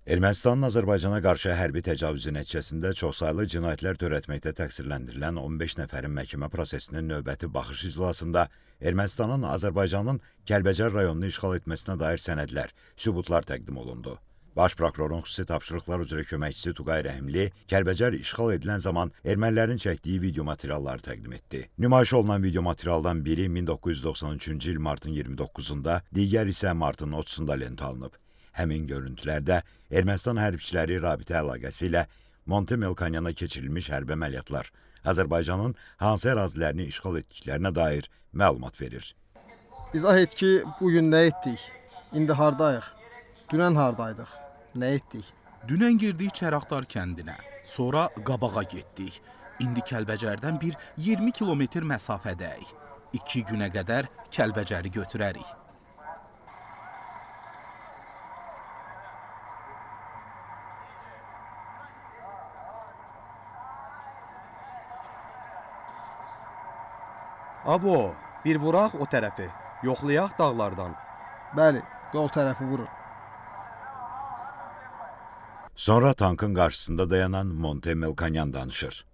Ermənistanın Azərbaycana qarşı hərbi təcavüzü nəticəsində çoxsaylı cinayətlər törətməkdə təqsirləndirilən 15 nəfərin məhkəmə prosesinin növbəti baxış iclasında Ermənistanın Azərbaycanın Kəlbəcər rayonunu işğal etməsinə dair sənədlər, sübutlar təqdim olundu. Baş prokurorun xüsusi tapşırıqlar üzrə köməkçisi Tuqay Rəhimli Kəlbəcər işğal edilən zaman ermənilərin çəkdiyi video materialları təqdim etdi. Nümayiş olunan video materialdan biri 1993-cü il martın 29-da, digəri isə martın 30-da lentə alınıb. Həmin görüntülərdə Ermənistan hərbçiləri rabitə əlaqəsi ilə Monte Melkonyana keçirilmiş hərbi əməliyyatlar, Azərbaycanın hansı ərazilərini işğal etdiklərinə dair məlumat verir. İzah et ki, bu gün nə etdik? İndi hardayıq? Dünən hardaydıq? Nə etdik? Dünən girdik Çəraqdar kəndinə, sonra qabağa getdik. İndi Kəlbəcərdən bir 20 kilometr məsafədəyik. 2 günə qədər Kəlbəcəri götürərik. Abo, bir vuraq o tərəfi. Yoxlayaq dağlardan. Bəli, yol tərəfi vurun. Sonra tankın qarşısında dayanan Monte Melkonyan danışır.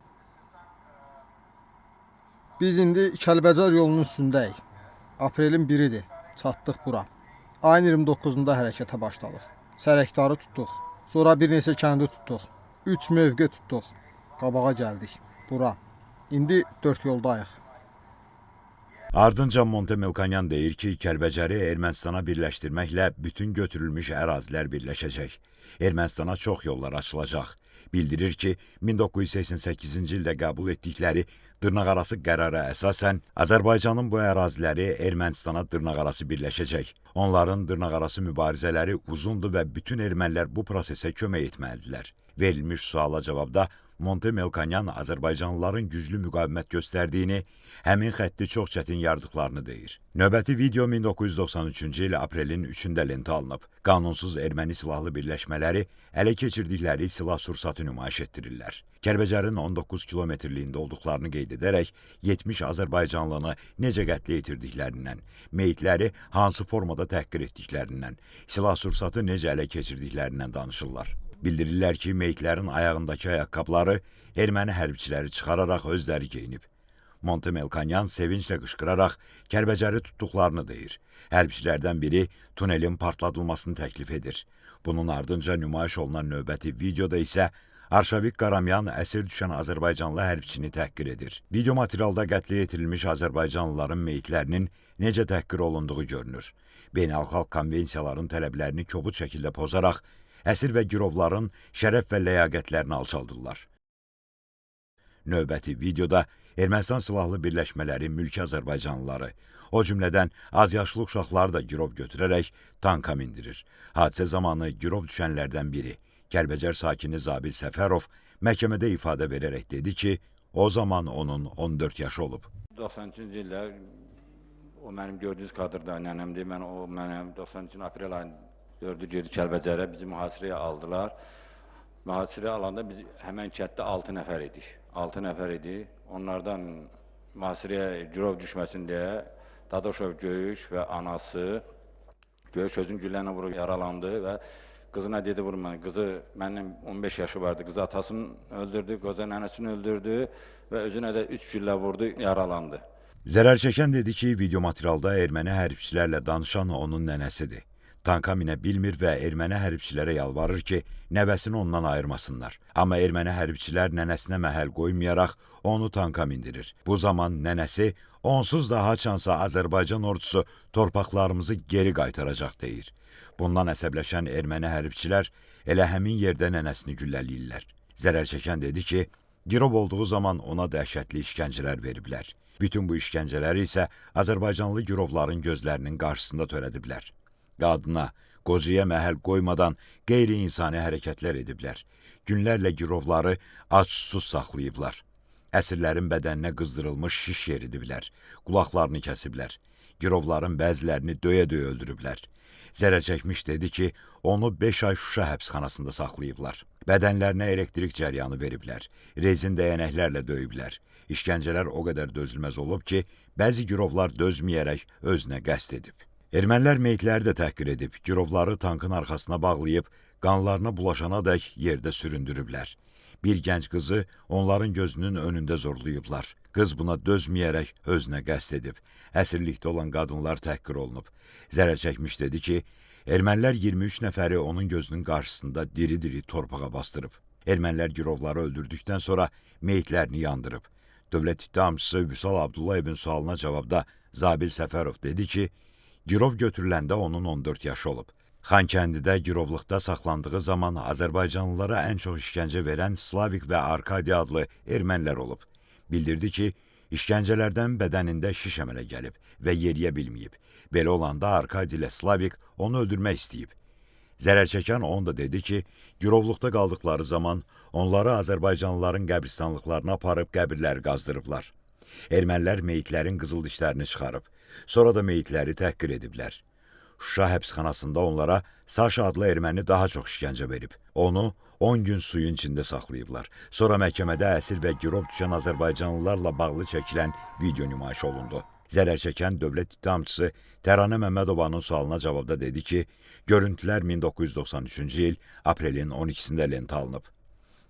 Biz indi Kəlbəcər yolunun üstündəyik. Aprelin 1-idir. Çatdıq bura. Ayın 29-da hərəkətə başladıq. Sərəkdarı tutduq. Sonra bir neçə kəndi tutduq. 3 mövqe tutduq. Qabağa gəldik. Bura. İndi dörd yoldayıq. Ardınca Monte Melkonyan deyir ki, Kəlbəcəri Ermənistana birləşdirməklə bütün götürülmüş ərazilər birləşəcək. Ermənistana çox yollar açılacaq. Bildirir ki, 1988-ci ildə qəbul etdikləri dırnaqarası qərara əsasən Azərbaycanın bu əraziləri Ermənistana dırnaqarası birləşəcək. Onların dırnaqarası mübarizələri uzundur və bütün ermənilər bu prosesə kömək etməlidirlər. Verilmiş suala cavabda Monte Melkonyan Azərbaycanlıların güclü müqavimət göstərdiyini, həmin xətti çox çətin yardıqlarını deyir. Növbəti video 1993-cü il aprelin 3-də lentə alınıb. Qanunsuz erməni silahlı birləşmələri ələ keçirdikləri silah-sursatı nümayiş etdirirlər. Kəlbəcərin 19 kilometrliyində olduqlarını qeyd edərək 70 azərbaycanlını necə qətlə yetirdiklərindən, meyitləri hansı formada təhqir etdiklərindən, silah-sursatı necə ələ keçirdiklərindən danışırlar. Bildirirlər ki, meyitlərin ayağındakı ayaqqabıları erməni hərbçiləri çıxararaq özləri geyinib. Monte Melkonyan sevinclə qışqıraraq Kəlbəcəri tutduqlarını deyir. Hərbçilərdən biri tunelin partladılmasını təklif edir. Bunun ardınca nümayiş olunan növbəti videoda isə Arşavik Qaramyan əsir düşən azərbaycanlı hərbçini təhqir edir. Video materialda qətlə yetirilmiş azərbaycanlıların meyitlərinin necə təhqir olunduğu görünür. Beynəlxalq konvensiyaların tələblərini kobud şəkildə pozaraq əsir və girovların şərəf və ləyaqətlərini alçaldırlar. Növbəti videoda Ermənistan silahlı birləşmələri mülki azərbaycanlıları, o cümlədən azyaşlı uşaqları da girov götürərək tanka mindirir. Hadisə zamanı girov düşənlərdən biri, Kəlbəcər sakini Zabil Səfərov məhkəmədə ifadə verərək dedi ki, o zaman onun 14 yaşı olub. 93-cü ildə o mənim gördüyünüz kadrda nənəmdir. Mən o mənəm 93-cü aprel ayının 4-ü girdi Kəlbəcərə, bizi mühasirəyə aldılar. Mühasirəyə alanda biz həmən kənddə 6 nəfər idik. 6 nəfər idi. Onlardan mühasirəyə girov düşməsin deyə Dadaşov Göyüş və anası Göyüş özün güllə vurub yaralandı və qızına dedi vurma. Qızı məndən 15 yaşı vardı. Qızı atasını öldürdü, qoca nənəsini öldürdü və özünə də 3 güllə vurdu, yaralandı. Zərər çəkən dedi ki, video materialda erməni hərbçilərlə danışan onun nənəsidir. Tanka minə bilmir və erməni hərbçilərə yalvarır ki, nəvəsini ondan ayırmasınlar. Amma erməni hərbçilər nənəsinə məhəl qoymayaraq onu tanka mindirir. Bu zaman nənəsi onsuz da haçansa Azərbaycan ordusu torpaqlarımızı geri qaytaracaq deyir. Bundan əsəbləşən erməni hərbçilər elə həmin yerdə nənəsini güllələyirlər. Zərər çəkən dedi ki, girov olduğu zaman ona dəhşətli işgəncələr veriblər. Bütün bu işgəncələri isə azərbaycanlı girovların gözlərinin qarşısında törədiblər. Qadına, qocaya məhəl qoymadan qeyri-insani hərəkətlər ediblər. Günlərlə girovları ac-susuz saxlayıblar. Əsirlərin bədəninə qızdırılmış şiş yeridiblər, qulaqlarını kəsiblər. Girovların bəzilərini döyə-döyə öldürüblər. Zərər çəkmiş dedi ki, onu 5 ay Şuşa həbsxanasında saxlayıblar. Bədənlərinə elektrik cəryanı veriblər, rezin dəyənəklərlə döyüblər. İşgəncələr o qədər dözülməz olub ki, bəzi girovlar dözməyərək özünə qəsd edib. Ermənilər meyitləri də təhqir edib, girovları tankın arxasına bağlayıb Qanlarına bulaşana dək yerdə süründürüblər. Bir gənc qızı onların gözünün önündə zorlayıblar. Qız buna dözməyərək özünə qəsd edib. Əsirlikdə olan qadınlar təhqir olunub. Zərər çəkmiş dedi ki, ermənilər 23 nəfəri onun gözünün qarşısında diri-diri torpağa bastırıb. Ermənilər girovları öldürdükdən sonra meyitlərini yandırıb. Dövlət ittihamçısı Vüsal Abdullayevin sualına cavabda Zabil Səfərov dedi ki, girov götürüləndə onun 14 yaşı olub. Xankəndidə girovluqda saxlandığı zaman azərbaycanlılara ən çox işgəncə verən Slavik və Arkadi adlı ermənilər olub. Bildirdi ki, işgəncələrdən bədənində şiş əmələ gəlib və yeriyə bilməyib. Belə olanda Arkadi ilə Slavik onu öldürmək istəyib. Zərər çəkən onu da dedi ki, girovluqda qaldıqları zaman onları azərbaycanlıların qəbristanlıqlarına aparıb qəbirləri qazdırıblar. Ermənilər meyitlərin qızıl dişlərini çıxarıb. Sonra da meyitləri təhqir ediblər. Şuşa həbsxanasında onlara Saşa adlı erməni daha çox işgəncə verib. Onu 10 gün suyun içində saxlayıblar. Sonra məhkəmədə əsir və girov düşən azərbaycanlılarla bağlı çəkilən video nümayiş olundu. Zərər çəkən dövlət ittihamçısı Təranə Məmmədovanın sualına cavabda dedi ki, görüntülər 1993-cü il aprelin 12-sində lentə alınıb.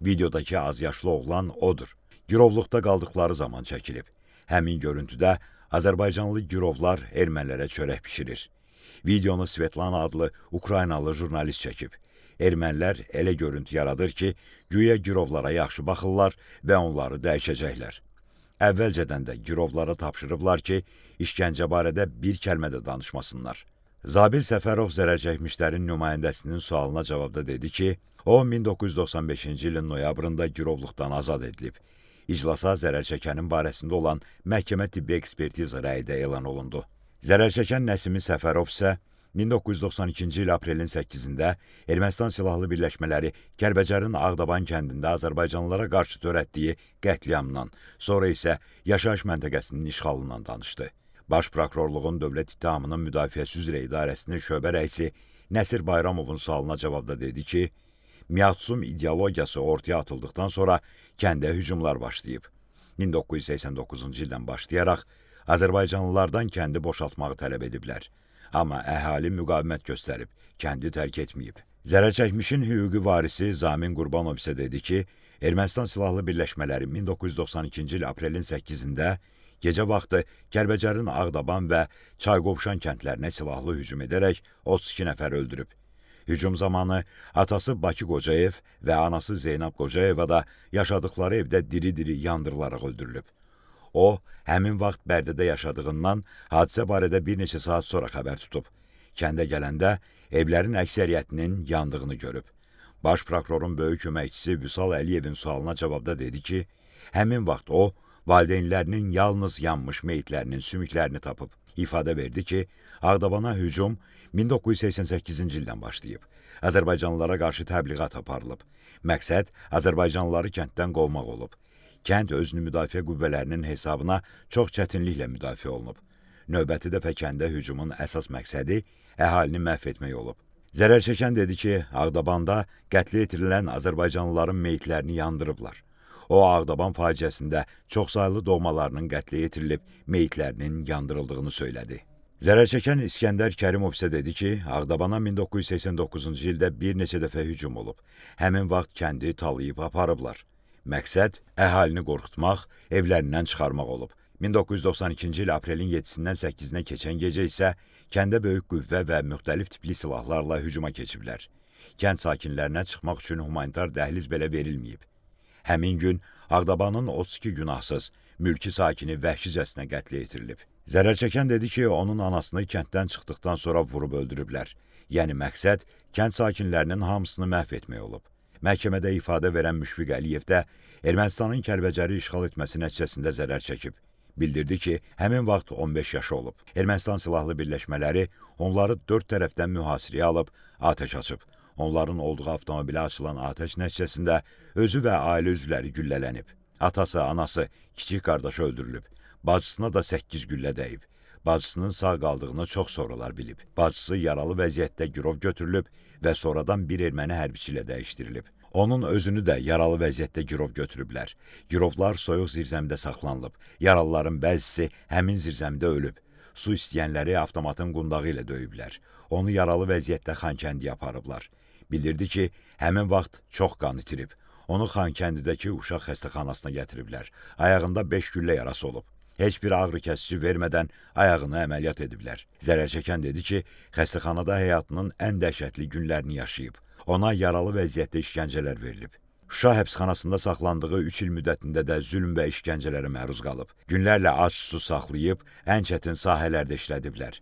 Videodakı azyaşlı oğlan odur. Girovluqda qaldıqları zaman çəkilib. Həmin görüntüdə azərbaycanlı girovlar ermənilərə çörək bişirir. Videonu Svetlana adlı Ukraynalı jurnalist çəkib. Ermənilər elə görüntü yaradır ki, güya girovlara yaxşı baxırlar və onları dəyişəcəklər. Əvvəlcədən də girovlara tapşırıblar ki, işgəncə barədə bir kəlmə də danışmasınlar. Zabil Səfərov zərər çəkmişlərin nümayəndəsinin sualına cavabda dedi ki, o 1995-ci ilin noyabrında girovluqdan azad edilib. İclasa zərər çəkənin barəsində olan məhkəmə tibbi ekspertiza rəyi də elan olundu. Zərər çəkən Nəsimi Səfərov isə 1992-ci il aprelin 8-də Ermənistan silahlı birləşmələri Kəlbəcərin Ağdaban kəndində azərbaycanlılara qarşı törətdiyi qətliamdan, sonra isə yaşayış məntəqəsinin işğalından danışdı. Baş Prokurorluğun Dövlət İttihamının Müdafiəsi üzrə İdarəsinin şöbə rəisi Nəsir Bayramovun sualına cavabda dedi ki, Miatsum ideologiyası ortaya atıldıqdan sonra kəndə hücumlar başlayıb. 1989-cu ildən başlayaraq azərbaycanlılardan kəndi boşaltmağı tələb ediblər. Amma əhali müqavimət göstərib, kəndi tərk etməyib. Zərər çəkmişin hüquqi varisi Zamin Qurbanov isə dedi ki, Ermənistan silahlı birləşmələri 1992-ci il aprelin 8-də gecə vaxtı Kəlbəcərin Ağdaban və Çayqovşan kəndlərinə silahlı hücum edərək 32 nəfər öldürüb. Hücum zamanı atası Bakı Qocayev və anası Zeynəb Qocayeva da yaşadıkları evdə diri-diri yandırılaraq öldürülüb. O, həmin vaxt Bərdədə yaşadığından hadisə barədə bir neçə saat sonra xəbər tutub. Kəndə gələndə evlərin əksəriyyətinin yandığını görüb. Baş prokurorun böyük köməkçisi Vüsal Əliyevin sualına cavabda dedi ki, həmin vaxt o, valideynlərinin yalnız yanmış meyitlərinin sümüklərini tapıb. İfadə verdi ki, Ağdabana hücum 1988-ci ildən başlayıb. Azərbaycanlılara qarşı təbliğat aparılıb. Məqsəd azərbaycanlıları kənddən qovmaq olub. Kənd özünü müdafiə qüvvələrinin hesabına çox çətinliklə müdafiə olunub. Növbəti dəfə kəndə hücumun əsas məqsədi əhalini məhv etmək olub. Zərər çəkən dedi ki, Ağdabanda qətlə yetirilən azərbaycanlıların meyitlərini yandırıblar. O, Ağdaban faciəsində çoxsaylı doğmalarının qətlə yetirilib meyitlərinin yandırıldığını söylədi. Zərər çəkən İskəndər Kərimov isə dedi ki, Ağdabana 1989-cu ildə bir neçə dəfə hücum olub. Həmin vaxt kəndi talayıb aparıblar. Məqsəd əhalini qorxutmaq, evlərindən çıxarmaq olub. 1992-ci il aprelin 7-sindən 8-nə keçən gecə isə kəndə böyük qüvvə və müxtəlif tipli silahlarla hücuma keçiblər. Kənd sakinlərinə çıxmaq üçün humanitar dəhliz belə verilməyib. Həmin gün Ağdabanın 32 günahsız mülki sakini vəhşicəsinə qətlə yetirilib. Zərər çəkən dedi ki, onun anasını kənddən çıxdıqdan sonra vurub öldürüblər. Yəni məqsəd kənd sakinlərinin hamısını məhv etmək olub. Məhkəmədə ifadə verən Müşfiq Əliyev də Ermənistanın Kəlbəcəri işğal etməsi nəticəsində zərər çəkib. Bildirdi ki, həmin vaxt 15 yaşı olub. Ermənistan silahlı birləşmələri onları dörd tərəfdən mühasirəyə alıb, atəş açıb. Onların olduğu avtomobilə açılan atəş nəticəsində özü və ailə üzvləri güllələnib. Atası, anası, kiçik qardaşı öldürülüb. Bacısına da 8 güllə dəyib. Bacısının sağ qaldığını çox sonralar bilib. Bacısı yaralı vəziyyətdə girov götürülüb və sonradan bir erməni hərbiçi ilə dəyişdirilib. Onun özünü də yaralı vəziyyətdə girov götürüblər. Girovlar soyuq zirzəmidə saxlanılıb. Yaralıların bəzisi həmin zirzəmidə ölüb. Su istəyənləri avtomatın qundağı ilə döyüblər. Onu yaralı vəziyyətdə Xankəndiyə aparıblar. Bildirdi ki, həmin vaxt çox qan itirib. Onu Xankəndidəki uşaq xəstəxanasına gətiriblər. Ayağında 5 güllə yarası olub. Heç bir ağrıkəsici vermədən ayağını əməliyyat ediblər. Zərər çəkən dedi ki, xəstəxanada həyatının ən dəhşətli günlərini yaşayıb. Ona yaralı vəziyyətdə işgəncələr verilib. Şuşa həbsxanasında saxlandığı 3 il müddətində də zülm və işgəncələrə məruz qalıb. Günlərlə ac susuz saxlayıb, ən çətin sahələrdə işlədiblər.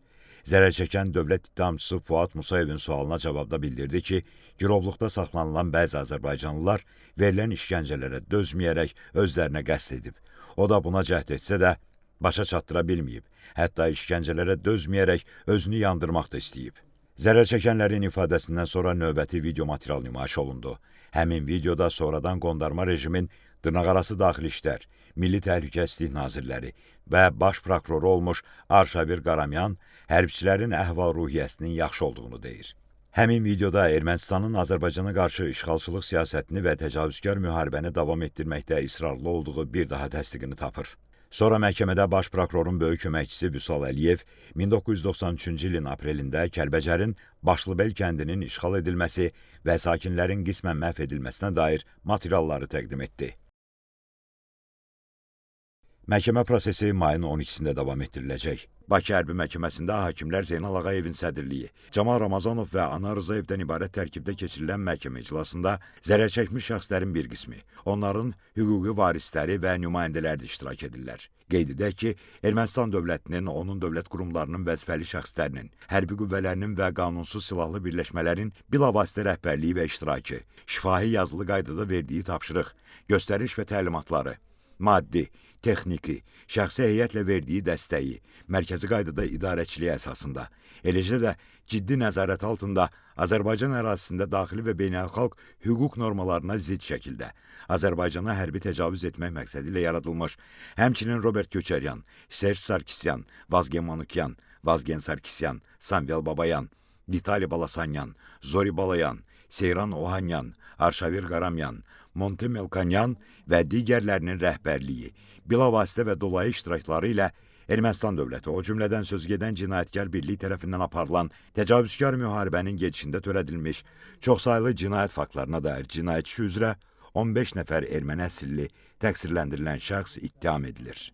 Zərər çəkən dövlət ittihamçısı Fuad Musayevin sualına cavabda bildirdi ki, girovluqda saxlanılan bəzi azərbaycanlılar verilən işgəncələrə dözməyərək özlərinə qəsd edib. O da buna cəhd etsə də başa çatdıra bilməyib. Hətta işgəncələrə dözməyərək özünü yandırmaq da istəyib. Zərər çəkənlərin ifadəsindən sonra növbəti video material nümayiş olundu. Həmin videoda sonradan qondarma rejimin dırnaqarası daxili işlər, Milli Təhlükəsizlik Nazirləri və baş prokuroru olmuş Arşavir Qaramyan hərbçilərin əhval-ruhiyyəsinin yaxşı olduğunu deyir. Həmin videoda Ermənistanın Azərbaycana qarşı işğalçılıq siyasətini və təcavüzkar müharibəni davam etdirməkdə israrlı olduğu bir daha təsdiqini tapır. Sonra məhkəmədə baş prokurorun böyük köməkçisi Vüsal Əliyev 1993-cü ilin aprelində Kəlbəcərin Başlıbel kəndinin işğal edilməsi və sakinlərin qismən məhv edilməsinə dair materialları təqdim etdi. Məhkəmə prosesi mayın 12-sində davam etdiriləcək. Bakı Hərbi Məhkəməsində hakimlər Zeynal Ağayevin sədrliyi, Camal Ramazanov və Anar Rızayevdən ibarət tərkibdə keçirilən məhkəmə iclasında zərər çəkmiş şəxslərin bir qismi, onların hüquqi varisləri və nümayəndələri də iştirak edirlər. Qeyd edək ki, Ermənistan dövlətinin, onun dövlət qurumlarının vəzifəli şəxslərinin, hərbi qüvvələrinin və qanunsuz silahlı birləşmələrin bilavasitə rəhbərliyi və iştirakı, şifahi yazılı qaydada verdiyi tapşırıq, göstəriş və təlimatları, maddi, texniki, şəxsi heyətlə verdiyi dəstəyi, mərkəzi qaydada idarəçiliyi əsasında, eləcə də ciddi nəzarət altında Azərbaycan ərazisində daxili və beynəlxalq hüquq normalarına zidd şəkildə Azərbaycana hərbi təcavüz etmək məqsədi ilə yaradılmış, həmçinin Robert Köçəryan, Serj Sarkisyan, Vazgen Manukyan, Vazgen Sarkisyan, Samvel Babayan, Vitali Balasanyan, Zori Balayan, Seyran Ohanyan, Arşavir Qaramyan, Monte Melkonyan və digərlərinin rəhbərliyi, bilavasitə və dolayı iştirakları ilə Ermənistan dövləti, o cümlədən sözügedən cinayətkar birlik tərəfindən aparılan təcavüzkar müharibənin gedişində törədilmiş çoxsaylı cinayət faktlarına dair cinayət işi üzrə 15 nəfər erməni əsilli təqsirləndirilən şəxs ittiham edilir.